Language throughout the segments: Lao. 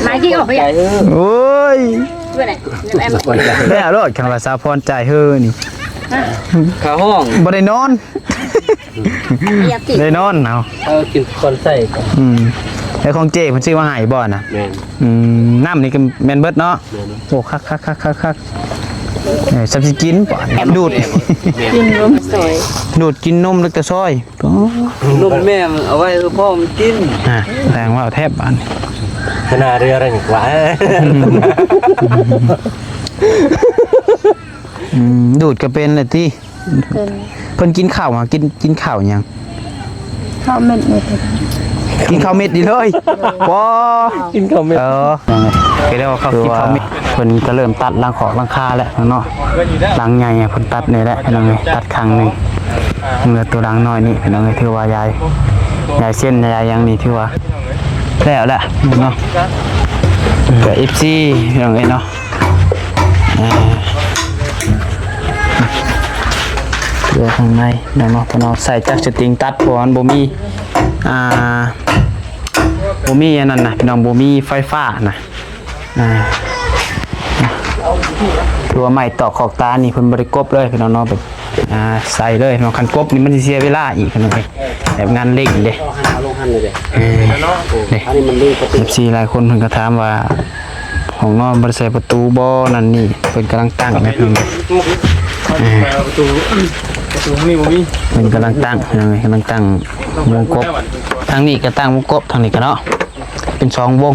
ມາກິນອອກໄປ ໂອ້ຍ ແລ້ວໂລດ ຄັນວ່າສາວພອນຈ່າຍເຮີນີ້ ຄ່າຫ້ອງ ບໍ່ໄດ້ນອນ ໄດ້ນອນເອົາ ເອີ ກິນກ່ອນໃຊ້ ອືມ ແລ້ວຂອງເຈ້ເພິ່ນຊື້ມາໃຫ້ບໍ່ນະ? ແມ່ນ ອືມ ນ້ຳນີ້ກໍແມ່ນເບິດເນາະ? ແມ່ນ ໂອ້ ຄັກໆໆໆໆ ເອີ ສ່ຳຊິກິນ ດູດ ກິນນົມຊອຍ ດູດກິນນົມເລັກແຕ່ຊອຍ ນົມແມ່ມັນເອົາໄວ້ໃຫ້ພໍ່ມັນກິນ ອ່າ ແຕ່ງວ່າແທບບາດນີ້ ຂະໜາດເຮືອໄດ້ກວ່າ ອືມ ດູດກໍເປັນແຫຼະຕິ ເພິ່ນ ເພິ່ນກິນເຂົ້າຫາ ກິນ ກິນເຂົ້າຫຍັງ? ເຂົ້າເມັດນີ້ ກິນເຂົ້າເມັດນີ້ເລີຍ ບໍ່ ກິນເຂົ້າເມັດ ເອີ ກໍເລີຍວ່າເຂົາກິນເຂົ້າເມັດ ເພິ່ນກໍເລີ່ມຕັດຫຼັງຄອກຫຼັງຄາແລ້ວເນາະ ຫຼັງໃຫຍ່ເພິ່ນຕັດນີ້ແຫຼະ ພີ່ນ້ອງເອີຍ ຕັດຂ້າງໜຶ່ງ ເຫຼືອຕົວຫຼັງນ້ອຍນີ້ ພີ່ນ້ອງເອີຍ ຖືວ່າຍາຍ ຍາຍເຊັ່ນ ຍາຍຫຍັງນີ້ ຖືວ່າແລ້ວແຫຼະເນາະ ກໍ ເອັຟຊີ ພີ່ນ້ອງເອີຍເນາະ ອ່າ ເຫຼືອຂ້າງໃນເນາະ ເພິ່ນເອົາໃສ່ຈັກສະຕິງຕັດ ເພາະວ່າມັນບໍ່ມີ ອ່າ ບໍ່ມີອັນນັ້ນນະ ພີ່ນ້ອງ ບໍ່ມີໄຟຟ້ານະ ອ່າ ຫຼືວ່າໄມ້ຕອກຂອກຕານນີ້ ເພິ່ນບໍ່ໄດ້ກົບເລີຍ ພີ່ນ້ອງເນາະ ແບບ ອ່າ ໃສ່ເລີຍເນາະ ຄັນກົບນີ້ມັນຊິເສຍເວລາອີກ ພີ່ນ້ອງເອີຍ ແບບງານເລັ່ງເດ້ ເອີ ເອັຟຊີຫຼາຍຄົນເພິ່ນກໍຖາມວ່າ ຫ້ອງນອນບໍ່ໄດ້ໃສ່ປະຕູບໍ່ ນັ້ນນີ້ ເພິ່ນກຳລັງຕັ້ງນະ ເອີ ປະຕູ ປະຕູນີ້ບໍ່ມີ ເພິ່ນກຳລັງຕັ້ງ ພີ່ນ້ອງເອີຍ ກຳລັງຕັ້ງວົງກົບ ທາງນີ້ກໍຕັ້ງວົງກົບ ທາງນີ້ກໍເນາະ ເປັນສອງວົງ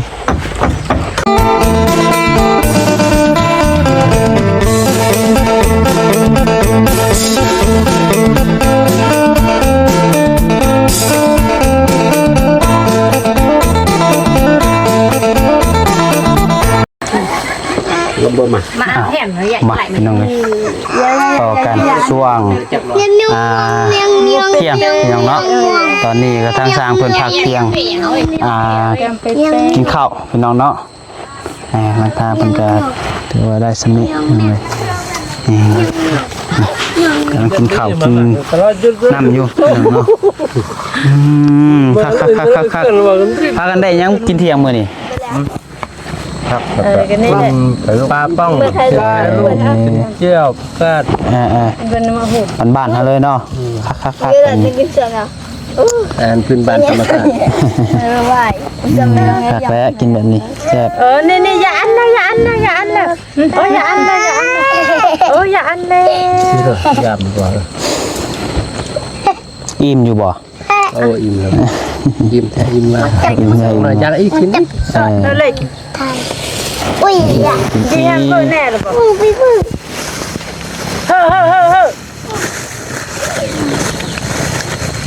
ລະບໍ່ມາ ມາແຖມເຮົາຢາກ ມາ ໄຫຼ ພີ່ນ້ອງເອີຍ ຕໍ່ກັນຊ່ວງ ອ່າ ທ່ຽງພີ່ນ້ອງເນາະ ຕອນນີ້ກໍທາງຊ່າງເພິ່ນພັກທ່ຽງ ອ່າ ກິນເຂົ້າພີ່ນ້ອງເນາະ ອ່າ ຫຼັງຄາເພິ່ນກໍຖືວ່າໄດ້ສ່ຳນີ້ ພີ່ນ້ອງເອີຍ ນີ້ ກຳລັງກິນເຂົ້າກິນນ້ຳຢູ່ພີ່ນ້ອງເນາະ ອືມ ຄັກໆໆໆ ພາກັນໄດ້ຫຍັງກິນທ່ຽງມື້ນີ້? ຄັກ ເອີ ກໍນີ້ແຫຼະ ປາປ້ອງ ເອີ ຈ້ຽວ ກາດ ເອີໆ ເພິ່ນມາໂຫດ ບ້ານໆເຮົາເລີຍເນາະ ອືມ ຄັກໆໆ ເວລາຈະກິນເສືອນະ ອາຫານພື້ນບ້ານທຳມະຊາດ ເອີ ຫວາຍ ອືມ ຄັກແລ້ວ ກິນແບບນີ້ແຊບ ເອີ ນີ້ໆ ຢ່າອັນນະ ຢ່າອັນນະ ຢ່າອັນນະ ໂອ້ຍ ຢ່າອັນນະ ຢ່າອັນນະ ໂອ້ຍ ຢ່າອັນແລະ ຍາມດີກວ່າ ອີ່ມຢູ່ບໍ່? ໂອ້ ອີ່ມແລ້ວ ອີ່ມແທ້ ອີ່ມວ່າ ອີ່ມແທ້ ມາຢາກອີກ ກິນອີກ ເອີ ເອີ ເລີຍ ອຸ້ຍ ກິນ ກິນແນ່ລະບໍ່? ເຮີ້ ເຮີ້ ເຮີ້ ເຮີ້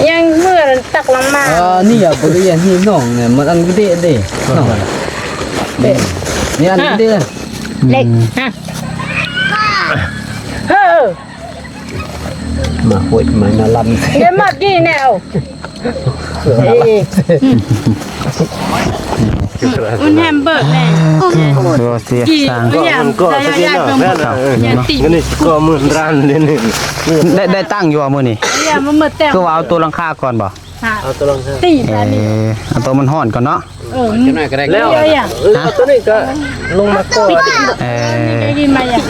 ຍັງເມືອຕັກລະມາ ເອີ ນີ້ຢ່າບໍ່ໄດ້ເຮັດນ້ອງນີ້ ມັນອັນກະເດະເດ້ ນ້ອງ ເດະ ນີ້ອັນກະເດະ ເລັກ ຮະ ເຮີ້ ມາໂຫດມານາລຳ ເດມັດດີແນວ ມັນແຮມເບີດແນ່ ຄືວ່າເສຍສ້າງ ມັນກໍຊິເປັນເນາະ ແມ່ນລະ ເອີ ນີ້ກໍມື້ຮ້ານເດນີ້ ໄດ້ ໄດ້ຕັ້ງຢູ່ບໍ່ມື້ນີ້? ຄືວ່າເອົາຕົວຫຼັງຄາກ່ອນບໍ່? ເອົາຕົວຫຼັງຄາ ຕີບ ເອີ ອັນນີ້ ເອົາຕົວມັນຮ້ອນກ່ອນເນາະ ເອີ ຈັກໜ້ອຍກໍໄດ້ ແລ້ວ ເອີ ເອົາຕົວນີ້ກໍລົງມາກ່ອນ ເອີ ໄດ້ຍິນມາຢ່າງ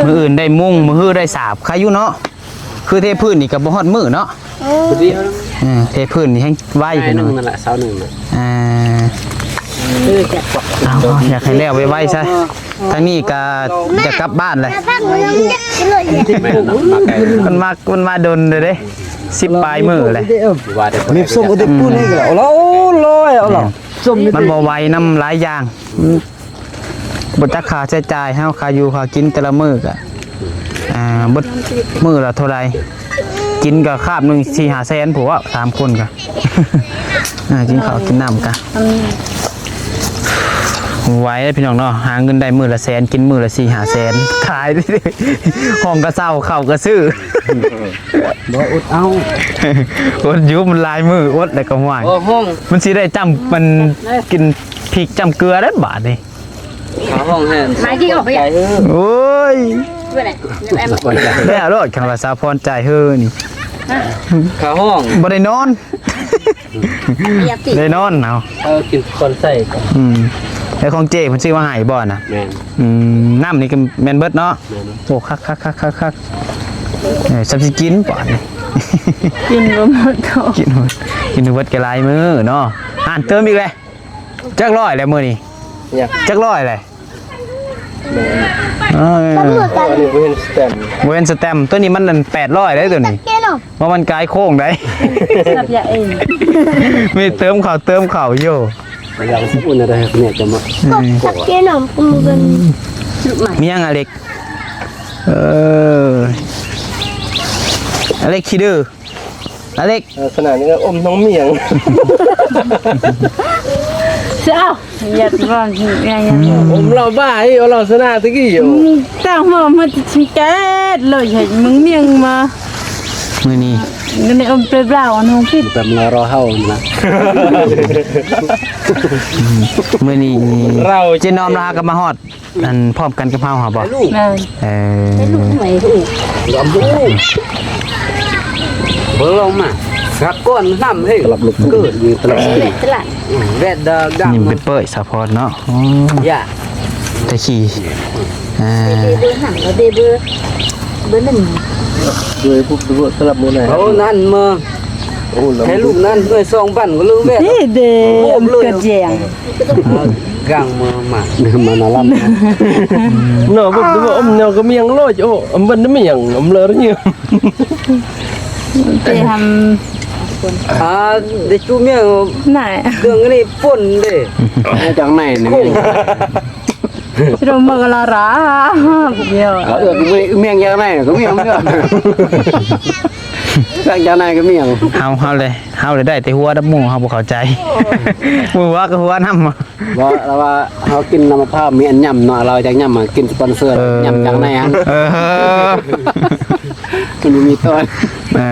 ມື້ອື່ນໄດ້ມຸ້ງ ມື້ຮືໄດ້ສາບ ໃຄຢູ່ເນາະ ຄືເທພື້ນນີ້ກໍບໍ່ຮອດມື້ເນາະ ເອີ ເອີ ເທພື້ນນີ້ແຮງໄວ ມື້ໜຶ່ງນັ້ນລະ ເຊົ້າໜຶ່ງນະ ອ່າ ເອີ ເອົາ ຢາກໃຫ້ແລ້ວໄວໆຊະ ທາງນີ້ກໍຈະກັບບ້ານແຫຼະ ແມ່ນເນາະ ມາໄກ ມັນມາ ມັນມາດົນເດ້ ສິບປາຍມື້ແຫຼະ ມີສົ່ງກໍໄດ້ປູນນີ້ກໍແລ້ວ ໂອ້ລະ ໂອ້ລະ ມັນບໍ່ໄຫວນຳຫຼາຍຢ່າງ ບໍ່ຈັກຄ່າໃຊ້ຈ່າຍເຮົາ ຄ່າຢູ່ຄ່າກິນແຕ່ລະມື້ກະ ອ່າ ເບິດມື້ລະເທົ່າໃດ ກິນກະຄາບໜຶ່ງສີ່ຫ້າແສນພຸ້ນ ສາມຄົນກະ ອ່າ ກິນເຂົ້າກິນນ້ຳກະ ບໍ່ໄຫວເດ້ພີ່ນ້ອງເນາະ ຫາເງິນໄດ້ມື້ລະແສນ ກິນມື້ລະສີ່ຫ້າແສນ ຂາຍ ຫ້ອງກະເຊົ່າ ເຂົ້າກະຊື້ ບໍ່ ອົດເອົາ ອົດຢູ່ ມັນຫຼາຍມື້ ອົດແລ້ວກໍຫ້ວຍ ໂອ້ ຫ້ອງ ມັນຊິໄດ້ຈ້ຳ ມັນກິນພິກຈ້ຳເກືອໄດ້ບາດນີ້ ຫາຫ້ອງໃຫ້ ມາກິນອອກໄປ ໂອ້ຍ ແລ້ວໂລດ ຄັນວ່າສາວພອນຈ່າຍເຮີນີ້ ຂາຫ້ອງ ບໍ່ໄດ້ນອນ ໄດ້ນອນເອົາ ເອົາກິນກ່ອນໃສ່ ອືມ ແລ້ວຂອງເຈ້ເພິ່ນຊື້ມາໃຫ້ບໍ່ນະ? ແມ່ນ ອືມ ນ້ຳນີ້ກໍແມ່ນເບິດເນາະ? ແມ່ນ ໂອ້ ຄັກໆໆໆໆ ເອີ ສ່ຳຊິກິນບາດນີ້ ກິນບໍ່ໝົດ ກິນບໍ່ໝົດ ກິນບໍ່ເບິດກໍຫຼາຍມື້ເນາະ. ອ່ານເຕີມອີກແລ້ວ ຈັກຮ້ອຍແລ້ວມື້ນີ້? ຫຍັງ? ຈັກຮ້ອຍແລ້ວ? ເອີ ອັນນີ້ບໍ່ເຫັນສະແຕັມ ບໍ່ເຫັນສະແຕັມ ໂຕນີ້ມັນອັນແປດຮ້ອຍເດ້ໂຕນີ້ ວ່າມັນກາຍໂຄ້ງໄດ໋ ສັບຢາເອງ ມີເຕີມເຂົ້າເຕີມເຂົ້າຢູ່ ຢ່າງສະອຸ່ນນະໄດ໋ ເນຍຈະມາ ອືມ ມີຫຍັງອາເລັກ? ເອີ ອາເລັກຂີ້ດື້ ອາເລັກ ລັກສະນະນີ້ກໍອົມນ້ອງໝຽງ ເຈົ້າ ຢ່າຕິວ່າຫຍັງ ອືມ ອົມເຫຼົ້າບ້າອີກ ເອົາເຫຼົ້າຊະນະຕະກີ້ຢູ່ ອືມ ຕາມມາ ມາຕິດສັງເກດເລີຍ ໃຫ້ມຶງໝຽງມາ ມື້ນີ້ ມື້ນີ້ອົມເປັນລາວນ້ອງຜິດ ແຕ່ມາລໍເຮົານະ ມື້ນີ້ເຈົ້ນ້ອມລາວກໍມາຮອດ ອັນພ້ອມກັນກັບເຮົາຫັ້ນບໍ່? ແມ່ນ ເອີ ເບິ່ງລອງມາ ຮັກກ່ອນນຳເຮີ້ຍ ຕະຫຼັບລຸກ ເກີດຢູ່ຕະຫຼັບ ຕະຫຼັບ ອືມ ແວດດາກດັງ ຍິ້ມເປີ້ຍໆ ສາວພອນເນາະ ໂອ້ ຢ່າ ແຕ່ຂີ້ ອ່າ ເບເບີຫັ້ນ ເບເບີ ເບີໜຶ່ງ ໂດຍຜູ້ຕະຫຼະມື້ໃນ ເອົານັ້ນມາ ໂອ້ ໃຫ້ລູກນັ້ນໜ່ວຍສອງພັນກໍລືມແມ່ ເດ້ ເກີດແຍງ ກາງມາ ມານາລຳເນາະ ບໍ່ໄດ້ວ່າອຳເນາະກໍມີຫຍັງໂລດ ໂອ້ ອຳເບິ່ນມີຫຍັງ ອຳເລີຍ ເຕຮຳ ອ່າ ໄດ້ຈູເມຍ ນາຍ ເລື່ອງນີ້ປົນເດ້ ຈາກໃນນີ້ ຊິໂດນມະກະລາຣາ ດຽວ ເອີ ເມຍງຢ່າງໃນກໍມີຫຍັງ ຈາກໃນກໍມີຫຍັງ ເຮົາ ເຮົາເລີຍ ເຮົາເລີຍໄດ້ແຕ່ຫົວນຳໝູ່ ເຮົາບໍ່ເຂົ້າໃຈ ໝູ່ວ່າກໍຫົວນຳ ວ່າ ລາວວ່າເຮົາກິນນ້ຳມະພ້າວມີອັນຫຍ້ຳເນາະ ລາວຢາກຫຍ້ຳ ມາກິນສະປອນເຊີ ເອີ ຫຍ້ຳຈັ່ງໃນຫັ້ນ ເອີ ມັນບໍ່ມີຕອນ ເອີ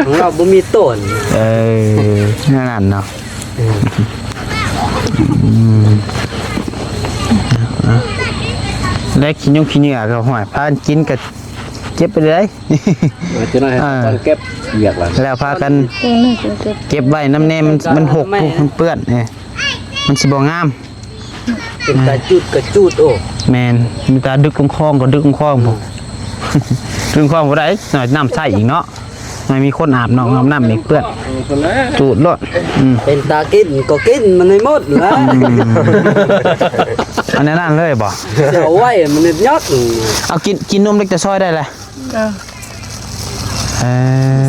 ຂອງລາວບໍ່ມີຕອນ ເອີ ແນວນັ້ນເນາະ ເອີ ອືມ ແລະ ຂີ້ຍຸງຂີ້ເຫຍື້ອກໍ ຫ້ວຍ ພາກັນກິນກໍເກັບໄປເລີຍ ເອີ ເຈົ້າໜ້ອຍ ເອີ ເກັບວຽກລະ ແລ້ວພາກັນເກັບໄວ້ນຳແດ່ ມັນ ມັນຫົກ ມັນເປື້ອນ ເອີ ມັນຊິບໍ່ງາມ ເປັນຕາຈູດກະຈູດ ໂອ້ ແມ່ນ ມີຕາດຶກຄອງໆ ກໍດຶກຄອງໆ ພຸ້ນ ດຶກຄອງບໍ່ໄດ້ ນ້ອຍນ້ຳໃຊ້ອີກເນາະ ມັນມີຄົນອາບນອກອາບນ້ຳອີກ ເປື້ອນ ຈູດໂລດ ອືມ ເປັນຕາກິນກໍກິນມັນໃຫ້ໝົດລະ ອືມ ອັນນັ້ນເລີຍບໍ່? ຊິເອົາໄວ້ມັນຍອດ ເອົາກິນ ກິນນົມເລັກແຕ່ຊອຍໄດ້ລະ ເອີ ເອີ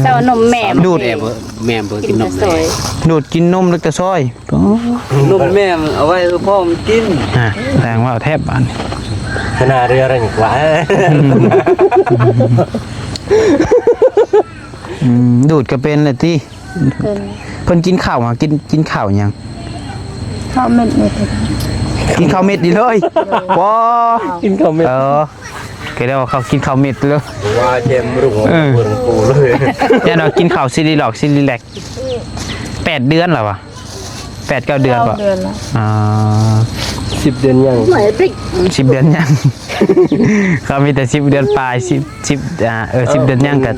ເຈົ້ານົມແມ່ ດູດ ແມ່ບໍ່ ແມ່ບໍ່ກິນນົມແມ່ ດູດກິນນົມເລັກແຕ່ຊອຍ ນົມແມ່ເອົາໄວ້ໃຫ້ພໍ່ມັນກິນ ອ່າ ແຕ່ງວ່າແທບບາດນີ້ ຂະໜາດເຮືອແຮງກວ່າ ອືມ ດູດກໍເປັນແຫຼະຕິ ເພິ່ນ ເພິ່ນກິນເຂົ້າຫາ ກິນ ກິນເຂົ້າຫຍັງ? ເຂົ້າເມັດນີ້ ກິນເຂົ້າເມັດນີ້ເລີຍ ບໍ່ ກິນເຂົ້າເມັດ ເອີ ກໍໄດ້ວ່າເຂົາກິນເຂົ້າເມັດເລີຍ ວ່າແຈມລຸງ ເອີ ເບິ່ງກູເລີຍ ແຕ່ວ່າກິນເຂົ້າຊິລີລັອກ ຊິລີແລັກ ແປດເດືອນແລ້ວຫວາ? ແປດເກົ້າເດືອນບໍ່? ເກົ້າເດືອນແລ້ວ ອ່າ ສິບເດືອນຍັງ ສິບເດືອນຍັງ ເຂົາມີແຕ່ສິບເດືອນປາຍ ສິບ ສິບ ອ່າ ເອີ ສິບເດືອນຍັງກໍ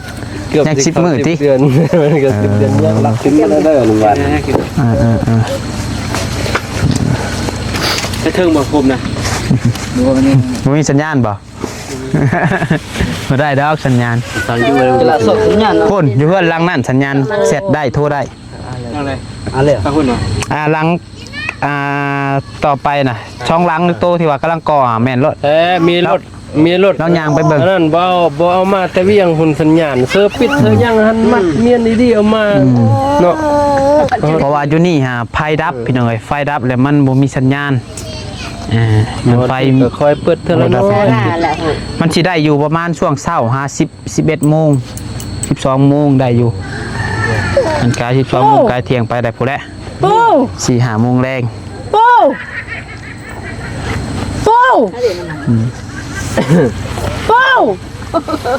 ເກືອບ ຍັງສິບມື້ຕິ ສິບເດືອນ ກໍສິບເດືອນຍັງ ເອີ ຫຼັກສິບມື້ແລ້ວ ເອີ ເອີ ເອີ ໄປເທິງບໍ່ຄົບນະ ບໍ່ມີສັນຍານບໍ່? ບໍ່ໄດ້ດອກສັນຍານ ພຸ້ນ ຢູ່ເຮືອນຫຼັງນັ້ນສັນຍານແຊັດໄດ້ ໂທໄດ້ ຫຼັງໃດ? ອັນແລ້ວ ອ່າ ຫຼັງ ອ່າ ຕໍ່ໄປນະ ສອງຫຼັງໂຕທີ່ວ່າກຳລັງກໍ່ ແມ່ນໂລດ ແທ້ ມີລົດ ມີລົດ ລອງຍ່າງໄປເບິ່ງ ອັນນັ້ນບໍ່ເອົາ ບໍ່ເອົາມາແຕ່ວຽງພຸ້ນ ສັນຍານເຊີປິດເຊີຫຍັງຫັ້ນ ມັດມຽນດີໆ ເອົາມາ ອືມ ເນາະ ເພາະວ່າຢູ່ນີ້ຫາໄຟດັບ ພີ່ນ້ອງເອີຍ ໄຟດັບແລ້ວມັນບໍ່ມີສັນຍານ ອ່າ ມັນໄຟ ກໍຄ່ອຍເປີດເທື່ອລະໜ້ອຍ ມັນຊິໄດ້ຢູ່ປະມານຊ່ວງເຊົ້າຫາສິບ ສິບເອັດໂມງ ສິບສອງໂມງໄດ້ຢູ່ ມັນກາຍສິບສອງໂມງ ໂອ້ ກາຍທ່ຽງໄປໄດ້ພຸ້ນແຫຼະ ໂອ້ ສີ່ຫ້າໂມງແລງ ໂອ້ ໂອ້ ອືມ ໂອ້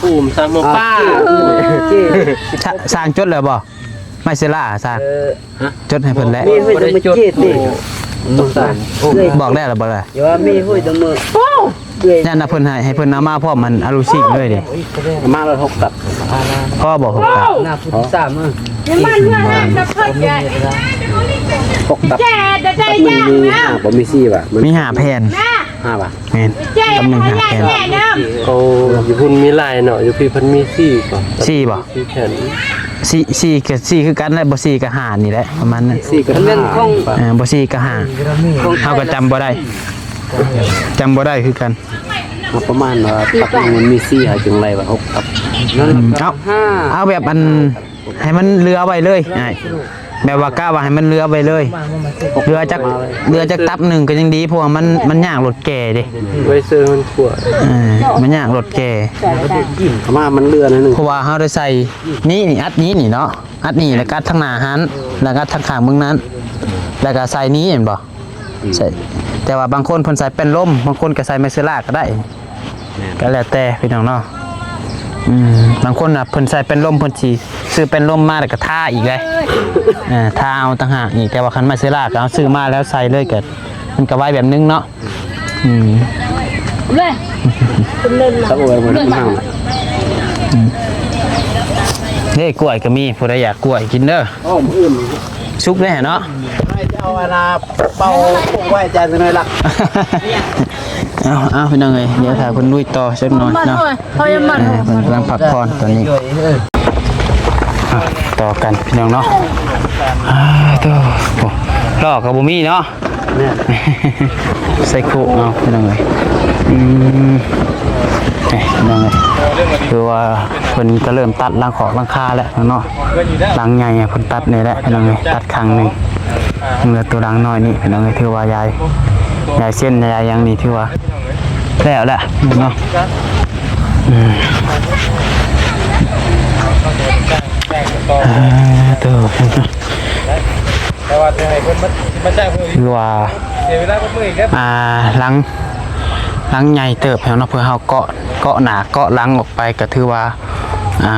ປູມຊາໂມປ້າ ສ- ສ້າງຈົດແລ້ວບໍ່? ໄມເຊລາ ສາ ເອີ ຈົດໃຫ້ເພິ່ນແຫຼະ ມີເພິ່ນຈະມາເຈັດນີ້ ບອກແລ້ວລະບໍ່ລະ? ຢ່າວ່າມີຫ້ວຍຕະເມີ ໂອ້ ເອື້ອຍ ນັ້ນນະ ເພິ່ນໃຫ້ ໃຫ້ເພິ່ນເອົາມາພ້ອມມັນອາລູຊິງເລີຍເດ້ ມາລະຫົກຕັບ ພໍບໍ່ຫົກຕັບ? ໜ້າພຸດສາມ ເອີ ນ້ຳມັນເຮືອນນະເພິ່ນ ຫົກຕັບ ແກ່ໄດ້ ຕັບໜຶ່ງມີຫ້າ ບໍ່ມີສີ່ຫວາ? ມັນມີຫ້າແຜ່ນ ຫ້າຫວາ? ແມ່ນ ຕັບໜຶ່ງຫ້າແຜ່ນ. ໂອ້ ຢູ່ພຸ້ນມີຫຼາຍເນາະ ຢູ່ພີ້ເພິ່ນມີສີ່ບໍ່? ສີ່ບໍ່? ສີ່ແຜ່ນ ສີ່ ສີ່ກະສີ່ຄືກັນແຫຼະ ບໍ່ສີ່ກະຫ້ານີ້ແຫຼະ ປະມານນັ້ນ ສີ່ກັບຫ້າ ເອີ ບໍ່ສີ່ກະຫ້າ ເຮົາກະຈຳບໍ່ໄດ້ ຈຳບໍ່ໄດ້ຄືກັນ. ເອົາປະມານວ່າຕັບໜຶ່ງມັນມີສີ່ ເຮົາຈຶ່ງໄລ່ວ່າຫົກຕັບ. ອືມ ເອົາ ເອົາແບບອັນ ໃຫ້ມັນເຫຼືອໄວ້ເລີຍອ້າຍ ແບບວ່າກະວ່າໃຫ້ມັນເຫຼືອໄວ້ເລີຍ ເຫຼືອຈັກ ເຫຼືອຈັກຕັບໜຶ່ງກະຍັງດີ ເພາະວ່າມັນ ມັນຍາກລົດແກ່ເດ້ ໄວ້ເຊີມັນຂົ້ວ ເອີ ມັນຍາກລົດແກ່ ປະມານມັນເຫຼືອໜ້ອຍໜຶ່ງ ເພາະວ່າເຮົາໄດ້ໃສ່ນີ້ ນີ້ ອັດນີ້ນີ້ເນາະ ອັດນີ້ ແລ້ວກະອັດທາງໜ້າຫັ້ນ ແລ້ວກະອັດທາງຂ້າງເບິ່ງນັ້ນ ແລ້ວກະໃສ່ນີ້ແມ່ນບໍ່? ອືມ ໃສ່ ແຕ່ວ່າບາງຄົນເພິ່ນໃສ່ແປ້ນລົມ ບາງຄົນກະໃສ່ໄມ້ເຊື້ອລາກກະໄດ້ ແມ່ນ ກະແລ້ວແຕ່ພີ່ນ້ອງເນາະ. ອືມ ບາງຄົນນະເພິ່ນໃສ່ແປ້ນລົມ ເພິ່ນຊິຊື້ແປ້ນລົມມາແລ້ວກະທາອີກເດ້ ເອີ ທາເອົາຕ່າງຫາກອີກ ແຕ່ວ່າຄັນໄມ້ເຊື້ອລາກກະເຮົາຊື້ມາແລ້ວໃສ່ເລີຍກະ ມັນກະໄວແບບໜຶ່ງເນາະ. ອືມ ເລີຍ ອືມ ເດ້ ກ້ວຍກະມີ ຜູ້ໃດຢາກກ້ວຍກິນເດີ ອ້ອມອື່ນ ສຸກແລ້ວເນາະ ໃຫ້ເຈົ້າອັນນ່າເປົ່າປຸກໄວ້ຈານໜ້ອຍລະ. ເອົາ ເອົາ ພີ່ນ້ອງເອີຍ ດຽວຖ້າເພິ່ນລຸຍຕໍ່ຈັກໜ້ອຍເນາະ ເອີ ເພິ່ນກຳລັງພັກຜ່ອນຕອນນີ້ ເອົາ ຕໍ່ກັນພີ່ນ້ອງເນາະ ອ່າ ໂທ້ ໂອ້ ລໍ້ກະບໍ່ມີເນາະ ແມ່ນ ໃສ່ຄຸເອົາພີ່ນ້ອງເອີຍ ອືມ ນີ້ພີ່ນ້ອງເອີຍ ຄືວ່າເພິ່ນກະເລີ່ມຕັດຫຼັງຂອບຫຼັງຄາແລ້ວເນາະ ຫຼັງໃຫຍ່ເພິ່ນຕັດນີ້ແຫຼະພີ່ນ້ອງເອີຍ ຕັດຂ້າງໜຶ່ງ ເຫຼືອໂຕຫຼັງນ້ອຍນີ້ພີ່ນ້ອງເອີຍ ຖືວ່າຢາຍ ຢາຍເສັ້ນ ຢາຍຫຍັງນີ້ຖືວ່າແລ້ວແຫຼະເນາະ ອືມ ອ່າ ໂຕ ຄືວ່າ ອ່າ ຫຼັງ ຫຼັງໃຫຍ່ເຕີບແລ້ວເນາະ ເພື່ອເຮົາເກາະ ເກາະໜ້າເກາະຫຼັງອອກໄປກະຖືວ່າ ອ່າ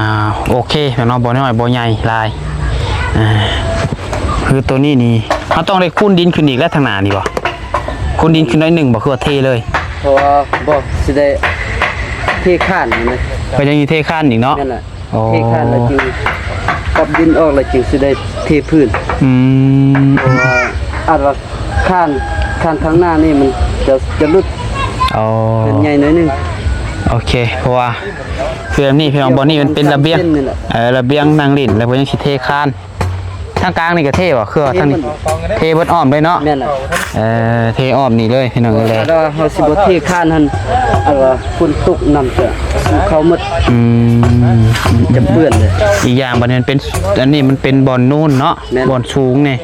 ໂອເຄແລ້ວເນາະ ບໍ່ນ້ອຍບໍ່ໃຫຍ່ຫຼາຍ ອ່າ ຄືໂຕນີ້ນີ້ ເຮົາຕ້ອງໄດ້ຄູນດິນຂຶ້ນອີກແລ້ວທາງໜ້ານີ້ບໍ່? ຄູນດິນຂຶ້ນໜ້ອຍໜຶ່ງບໍ່ ຄືວ່າເທເລີຍ? ເພາະວ່າບໍ່ ຊິໄດ້ເທຄານຫັ້ນນະ ເພິ່ນຍັງຊິເທຄານອີກເນາະ ແມ່ນລະ. ອໍ ເທຄານແລ້ວຈຶ່ງປັບດິນອອກ ແລ້ວຈຶ່ງຊິໄດ້ເທພື້ນ ອືມ ເພາະວ່າອາດວ່າຄານ ຄານທາງໜ້ານີ້ມັນຈະ ຈະຫຼຸດ ອໍ ເປັນໃຫຍ່ໜ້ອຍໜຶ່ງ ໂອເຄ ເພາະວ່າຄືແບບນີ້ພີ່ນ້ອງ ບ່ອນນີ້ມັນເປັນລະບຽງ ເອີ ລະບຽງນັ່ງຫຼິ້ນ ແລ້ວເພິ່ນຍັງຊິເທຄານ ທາງກາງນີ້ກະເທບໍ່? ຄືວ່າທາງນີ້ເທເບິດອ້ອມເລີຍເນາະ ແມ່ນລະ ເອີ ເທອ້ອມນີ້ເລີຍພີ່ນ້ອງເອີຍ ແຕ່ວ່າເຮົາຊິບໍ່ເທຄານຫັ້ນ ອັນວ່າຝົນຕົກນ້ຳຈະຊຸເຂົ້າໝົດ ອືມ ຈະເປື້ອນເລີຍ ອີກຢ່າງບັດນີ້ມັນເປັນ ອັນນີ້ມັນເປັນບ່ອນນູນເນາະ ແມ່ນ ບ່ອນສູງນີ້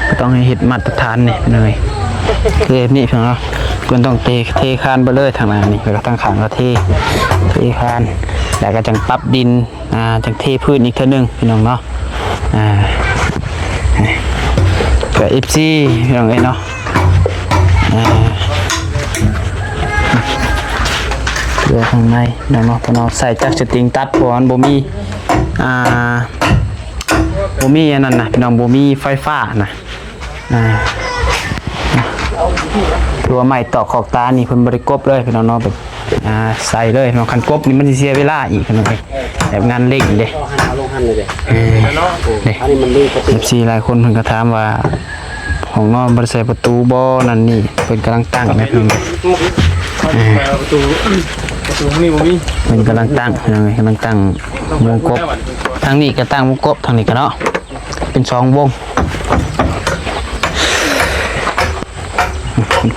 ກະຕ້ອງໃຫ້ເຮັດມາດຕະຖານນີ້ພີ່ນ້ອງເອີຍ ຄືແບບນີ້ພີ່ນ້ອງເນາະ ເພິ່ນຕ້ອງເທ ເທຄານໄປເລີຍທາງໜ້ານີ້ ແລ້ວກະທາງຂ້າງກະເທ ເທຄານ ແລ້ວກະຈັ່ງປັບດິນ ອ່າ ຈັ່ງເທພື້ນອີກເທື່ອໜຶ່ງພີ່ນ້ອງເນາະ ອ່າ ກະ ເອັຟຊີ ພີ່ນ້ອງເອີຍເນາະ ອ່າ ເພື່ອທາງໃນພີ່ນ້ອງເນາະ ເພິ່ນເອົາໃສ່ຈັກສະຕິງຕັດ ເພາະວ່າມັນບໍ່ມີ ອ່າ ບໍ່ມີອັນນັ້ນນະພີ່ນ້ອງ ບໍ່ມີໄຟຟ້ານະ ອ່າ ຄືວ່າໄມ້ຕອກຂອກຕານີ້ເພິ່ນບໍ່ໄດ້ກົບເລີຍພີ່ນ້ອງເນາະ ແບບ ອ່າ ໃສ່ເລີຍເນາະ ຄັນກົບນີ້ມັນຊິເສຍເວລາອີກພີ່ນ້ອງເອີຍ ແບບງານເລັ່ງເດ້ ເອີ ເດ້ ອັນນີ້ມັນເດ້ ເອັຟຊີຫຼາຍຄົນເພິ່ນກະຖາມວ່າ ຫ້ອງນອນບໍ່ໄດ້ໃສ່ປະຕູບໍ່ ນັ້ນນີ້ ເພິ່ນກຳລັງຕັ້ງນະພີ່ນ້ອງເອີຍ ເອີ ປະຕູ ປະຕູນີ້ບໍ່ມີ ເພິ່ນກຳລັງຕັ້ງພີ່ນ້ອງເອີຍ ກຳລັງຕັ້ງວົງກົບ ທາງນີ້ກະຕັ້ງວົງກົບ ທາງນີ້ກະເນາະ ເປັນສອງວົງ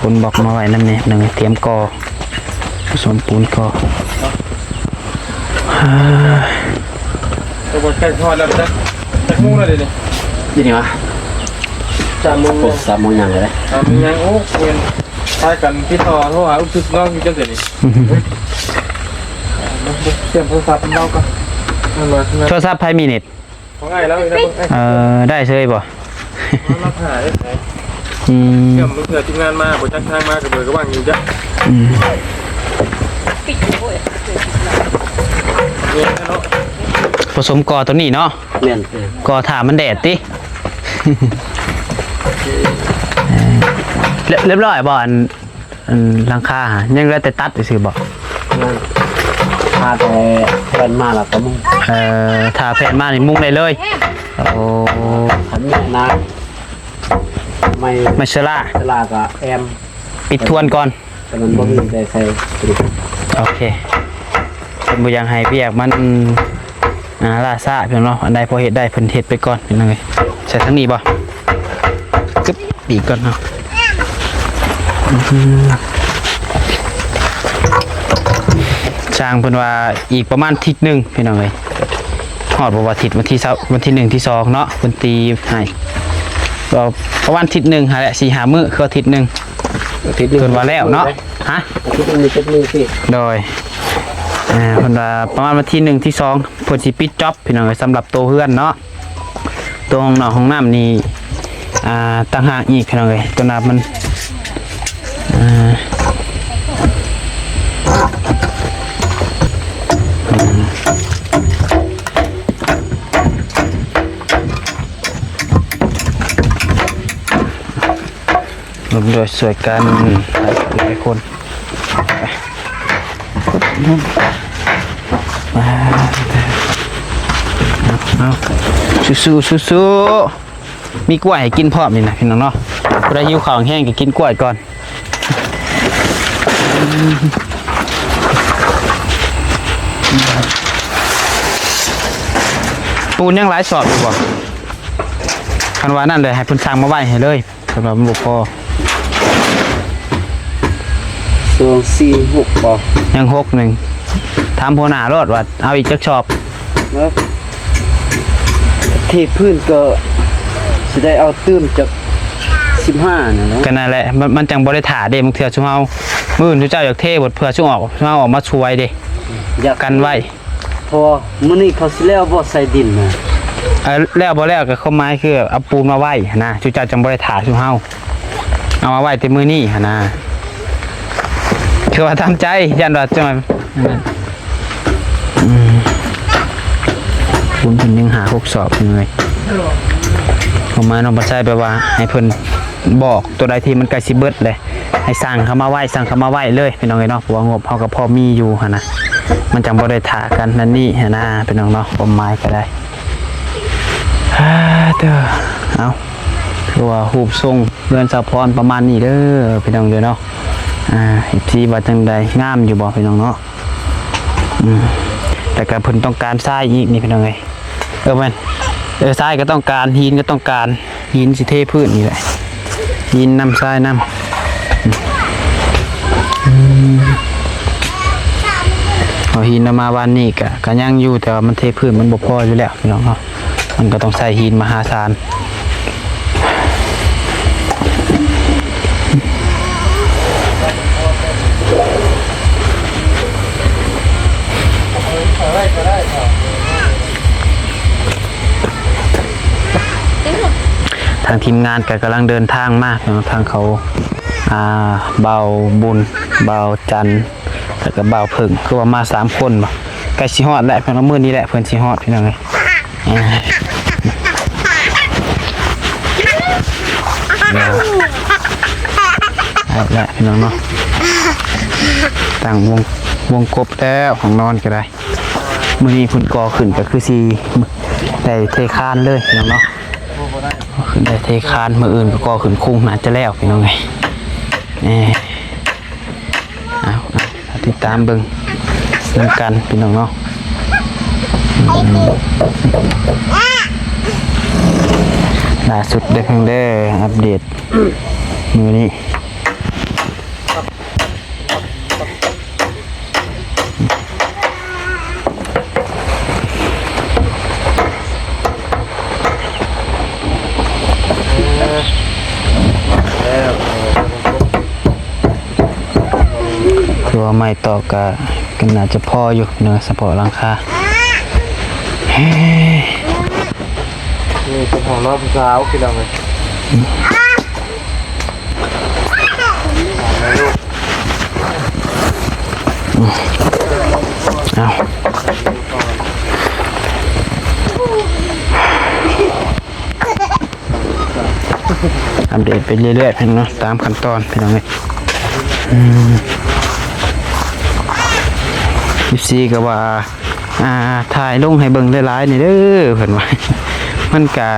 ຂົນບລັອກມາໄວ້ນຳແດ່ ໜຶ່ງ ຕຽມກໍ່ ປະສົມປູນກໍ່ ແຕ່ວ່າໃກ້ຮອດແລ້ວ ຈັກ ຈັກໂມງແລ້ວດຽວນີ້ ດຽວນີ້ຫວາ ສາມໂມງ ໂອ້ ສາມໂມງຫຍັງແລ້ວ ສາມໂມງຫຍັງ ໂອ້ ແມ່ນ ພາກັນຕິດຕໍ່ໂທຫາອຸບຊຶກນ້ອງຢູ່ຈັກດຽວນີ້ ຕຽມໂທລະສັບເຮົາກ່ອນ ໂທລະສັບໃຜມີເນັດ? ຂອງອ້າຍລາວນີ້ນະ ເອີ ໄດ້ເຊີຍບໍ່? ເຮົາຮັບຫາເດ້ ອືມ ເຊື່ອມເທື່ອທີມງານມາ ບໍ່ຈັກທາງມາ ກະເບີກະຫວ່າງຢູ່ຈ້ະ ອືມ ປະສົມກໍ່ໂຕນີ້ເນາະ ແມ່ນ ກໍ່ຖ້າມັນແດດຕິ ລຽບ ລຽບຮ້ອຍບໍ່? ອັນ ອັນຫຼັງຄາຫາ ຍັງເຫຼືອແຕ່ຕັດຊື່ໆບໍ? ນັ້ນ ຖ້າແຕ່ແຜ່ນມາແລ້ວກໍມຸງ. ເອີ ຖ້າແຜ່ນມານີ້ມຸງໄດ້ເລີຍ. ໂອ້ ຄັນແມ່ນນະ ໄມ້ ໄມ້ເຊື້ອລາ ເຊື້ອລາກໍແອ້ມ ປິດທວນກ່ອນ. ແຕ່ມັນບໍ່ມີ ອືມ ແຕ່ໃສ່ ໂອເຄ ເພິ່ນບໍ່ຢາກໃຫ້ວຽກມັນ ອ່າ ລ້າຊ້າ ພີ່ນ້ອງເນາະ. ອັນໃດພໍເຮັດໄດ້ເພິ່ນເຮັດໄປກ່ອນ ພີ່ນ້ອງເອີຍ. ໃສ່ທາງນີ້ບໍ່? ກຶບ ປີກກ່ອນເນາະ. ອືມ ຊ່າງເພິ່ນວ່າອີກປະມານທິດໜຶ່ງ ພີ່ນ້ອງເອີຍ. ຮອດບໍ່ວ່າທິດ ວັນທີຊາວ ວັນທີໜຶ່ງ ທີສອງເນາະ ເພິ່ນຕີໃຫ້ ກໍປະມານທິດໜຶ່ງຫັ້ນແຫຼະ ສີ່ຫ້າມື້ ຄືອາທິດໜຶ່ງ ອາທິດໜຶ່ງ ເພິ່ນວ່າແລ້ວເນາະ. ຮະ? ອາທິດໜຶ່ງມີເຈັດມື້ຕິ? ໂດຍ ເອີ ເພິ່ນວ່າປະມານວັນທີໜຶ່ງ ທີສອງ ເພິ່ນຊິປິດຈ໊ອບ ພີ່ນ້ອງເອີຍ ສຳລັບໂຕເຮືອນເນາະ. ໂຕຫ້ອງນອກຫ້ອງນ້ຳນີ້ ອ່າ ຕ່າງຫາກອີກ ພີ່ນ້ອງເອີຍ ໂຕນ້ຳມັນ ອ່າ ຮ່ວມດ້ວຍຊ່ວຍກັນຫຼາຍຄົນ. ເອົາ ເອົາ ສູ້ໆ ສູ້ໆ ມີກ້ວຍໃຫ້ກິນພ້ອມນີ້ນະ ພີ່ນ້ອງເນາະ. ຜູ້ໃດຫິວເຂົ້າແຮງກໍກິນກ້ວຍກ່ອນ. ປູນຍັງຫຼາຍສອບຢູ່ບໍ່? ຄັນວ່ານັ້ນເລີຍ ໃຫ້ເພິ່ນສັ່ງມາໄວ້ໃຫ້ເລີຍ. ສຳລັບມັນບໍ່ພໍ ສອງ ສີ່ ຫົກ ບໍ່? ຍັງຫົກໜຶ່ງ ຖາມຫົວໜ້າໂລດວ່າເອົາອີກຈັກສອບ. ເນາະ ເທພື້ນກໍຊິໄດ້ເອົາຕື່ມຈັກສິບຫ້ານັ້ນແຫຼະ. ກໍນັ້ນແຫຼະ ມັນ ມັນຈັ່ງບໍ່ໄດ້ຖ້າເດ້. ບາງເທື່ອຊຸມເຮົາ ມື້ອື່ນຊຸມເຈົ້າຢາກເທ ເພິ່ນເພື່ອຊຸມອອກ ຊຸມເຮົາອອກມາຊ່ວຍເດ້ ຢາກກັນໄວ້. ເພາະວ່າມື້ນີ້ເຂົາຊິແລ້ວບໍ່ໃສ່ດິນນະ? ເອີ ແລ້ວບໍ່ແລ້ວກໍຄວາມໝາຍຄືເອົາປູນມາໄວ້ຫັ້ນນະ ຊຸມເຈົ້າຈັ່ງບໍ່ໄດ້ຖ້າຊຸມເຮົາ ເອົາມາໄວ້ແຕ່ມື້ນີ້ຫັ້ນນະ. ຄືວ່າທຳໃຈ ຢ້ານວ່າຈັ່ງ ອືມ ປູນເພິ່ນຍັງຫ້າຫົກສອບຢູ່ເລີຍ. ຄວາມໝາຍນ້ອງປາໄຊແບບວ່າໃຫ້ເພິ່ນບອກໂຕໃດທີ່ມັນໃກ້ຊິເບິດແລ້ວ ໃຫ້ສັ່ງເຂົ້າມາໄວ້ ສັ່ງເຂົ້າມາໄວ້ເລີຍ ພີ່ນ້ອງເອີຍເນາະ. ເພາະວ່າງົບເຮົາກໍພໍມີຢູ່ຫັ້ນນະ ມັນຈັ່ງບໍ່ໄດ້ຖ້າກັນນັ້ນນີ້ຫັ້ນນະ ພີ່ນ້ອງເນາະ. ຄວາມໝາຍກໍໄດ້ ອາ ເດີ ເອົາ ຄືວ່າຮູບຊົງເຮືອນສາວພອນປະມານນີ້ເດີ ພີ່ນ້ອງເດີເນາະ. ອາ ເອັຟຊີ ວ່າຈັ່ງໃດ ງາມຢູ່ບໍ່ ພີ່ນ້ອງເນາະ? ອືມ ແລ້ວກໍເພິ່ນຕ້ອງການຊາຍອີກນີ້ ພີ່ນ້ອງເອີຍ. ເອີ ແມ່ນ ເອີ ຊາຍກໍຕ້ອງການ ຫີນກໍຕ້ອງການ ຫີນຊິເທພື້ນນີ້ແຫຼະ ຫີນນຳຊາຍນຳ. ອືມ ເອົາຫີນເອົາມາວານນີ້ກະ ກະຍັງຢູ່ ແຕ່ວ່າມັນເທພື້ນມັນບໍ່ພໍຢູ່ແລ້ວ ພີ່ນ້ອງເນາະ. ມັນກໍຕ້ອງໃຊ້ຫີນມະຫາສານ. ທາງທີມງານກໍກຳລັງເດີນທາງມາເນາະ ທາງເຂົາ ອ່າ ບ່າວບຸນ ບ່າວຈັນ ແລ້ວກໍບ່າວເຜິ້ງ ຄືວ່າມາສາມຄົນບໍ? ໃກ້ຊິຮອດແລ້ວ ເພິ່ນວ່າມື້ນີ້ແຫຼະເພິ່ນຊິຮອດ ພີ່ນ້ອງເອີຍ. ອ່າ ເອົາລະ ພີ່ນ້ອງເນາະ ຕັ້ງວົງ ວົງກົບແລ້ວ ຫ້ອງນອນກໍໄດ້. ມື້ນີ້ເພິ່ນກໍ່ຂຶ້ນກໍຄືຊິໄດ້ເທຄານເລີຍ ພີ່ນ້ອງເນາະ. ຂຶ້ນໄດ້ເທຄານ ມື້ອື່ນກໍກໍ່ຂຶ້ນຄຸງ ໜ້າຈະແລ້ວ ພີ່ນ້ອງເອີຍ. ເອີ ເອົາ ເອົາ ຕິດຕາມເບິ່ງນຳກັນ ພີ່ນ້ອງເນາະ. ອືມ ລ່າສຸດເດີເພິ່ນເດີ ອັບເດດມື້ນີ້. ຄືວ່າໄມ້ຕອກກະ ກະໜ້າຈະພໍຢູ່ເນາະ ສະເພາະຫຼັງຄາ. ເອີ ນີ້ເປັນຫ້ອງນອນຜູ້ສາວ ພີ່ນ້ອງເອີຍ. ເອົາ ອັບເດດໄປເລື້ອຍໆ ພີ່ນ້ອງເນາະ ຕາມຂັ້ນຕອນ ພີ່ນ້ອງເອີຍ. ເອັຟຊີກໍວ່າ ອ່າ ຖ່າຍລົງໃຫ້ເບິ່ງຫຼາຍໆນີ້ເດີ ເພິ່ນວ່າ ມັນກະ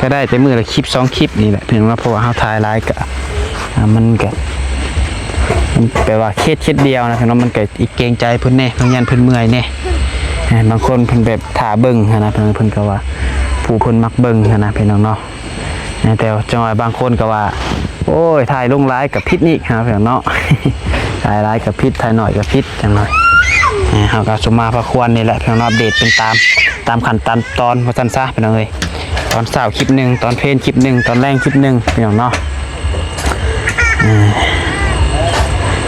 ກະໄດ້ແຕ່ມື້ລະຄລິບສອງຄລິບນີ້ແຫຼະ ເພິ່ນວ່າ ເພາະວ່າເຮົາຖ່າຍຫຼາຍກະ ອ່າ ມັນກະ ມັນແປວ່າເຂດ ເຂດດຽວນະ ເພິ່ນວ່າ ມັນກະອີກເກງໃຈເພິ່ນແດ່ ເພິ່ນຢ້ານເພິ່ນເມື່ອຍແດ່ ອ່າ ບາງຄົນເພິ່ນແບບຖ້າເບິ່ງຫັ້ນນະ ເພິ່ນ ເພິ່ນກໍວ່າ ຜູ້ເພິ່ນມັກເບິ່ງຫັ້ນນະ ພີ່ນ້ອງເນາະ. ແຕ່ຈັ່ງວ່າບາງຄົນກໍວ່າ ໂອ້ຍ ຖ່າຍລົງຫຼາຍກໍຜິດອີກຫັ້ນນະພີ່ນ້ອງເນາະ ຖ່າຍຫຼາຍກໍຜິດ ຖ່າຍໜ້ອຍກໍຜິດ ຈັ່ງໜ້ອຍ ເຮົາກໍສົມມາພາຄວນນີ້ແຫຼະພີ່ນ້ອງເນາະ ອັບເດດເປັນຕາມ ຕາມຂັ້ນຕາມຕອນວ່າຊັ້ນຊະພີ່ນ້ອງເອີຍ ຕອນເຊົ້າຄລິບໜຶ່ງ ຕອນເພນຄລິບໜຶ່ງ ຕອນແລງຄລິບໜຶ່ງພີ່ນ້ອງເນາະ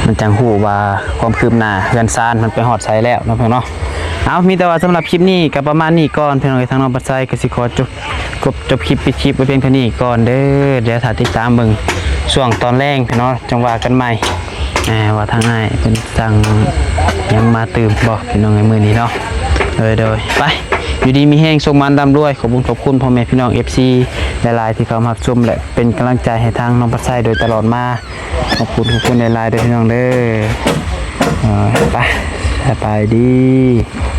ມັນຈັ່ງຮູ້ວ່າຄວາມຄືບໜ້າເຮືອນຊານມັນໄປຮອດໃສແລ້ວເນາະພີ່ນ້ອງເນາະ ເອົາ ມີແຕ່ວ່າສຳລັບຄລິບນີ້ກໍປະມານນີ້ກ່ອນພີ່ນ້ອງເອີຍ ທາງນ້ອງບັດໄຊກໍຊິຂໍຈົບ ຈົບ ຈົບຄລິບ ປິດຄລິບໄວ້ພຽງເທົ່ານີ້ກ່ອນເດີ ດຽວຖ້າຕິດຕາມເບິ່ງຊ່ວງຕອນແລງພີ່ນ້ອງ ຈັ່ງວ່າກັນໃໝ່ ອ່າ ວ່າທາງອ້າຍເພິ່ນສັ່ງຫຍັງມາຕື່ມບໍ່ພີ່ນ້ອງໃນມື້ນີ້ເນາະ ໂດຍ ໂດຍ ໄປ ຢູ່ດີມີແຮງ ໂຊກໝານ ລ່ຳລວຍ ຂອບຄຸນ ຂອບຄຸນພໍ່ແມ່ພີ່ນ້ອງ ເອັຟຊີ ຫຼາຍໆ ທີ່ເຂົ້າມາຮັບຊົມ ແລະ ເປັນກຳລັງໃຈໃຫ້ທາງນ້ອງພັດໄຊໂດຍຕະຫຼອດມາ ຂອບຄຸນ ຂອບຄຸນຫຼາຍໆເດີພີ່ນ້ອງເດີ ເອີ ໄປ ສະບາຍດີ.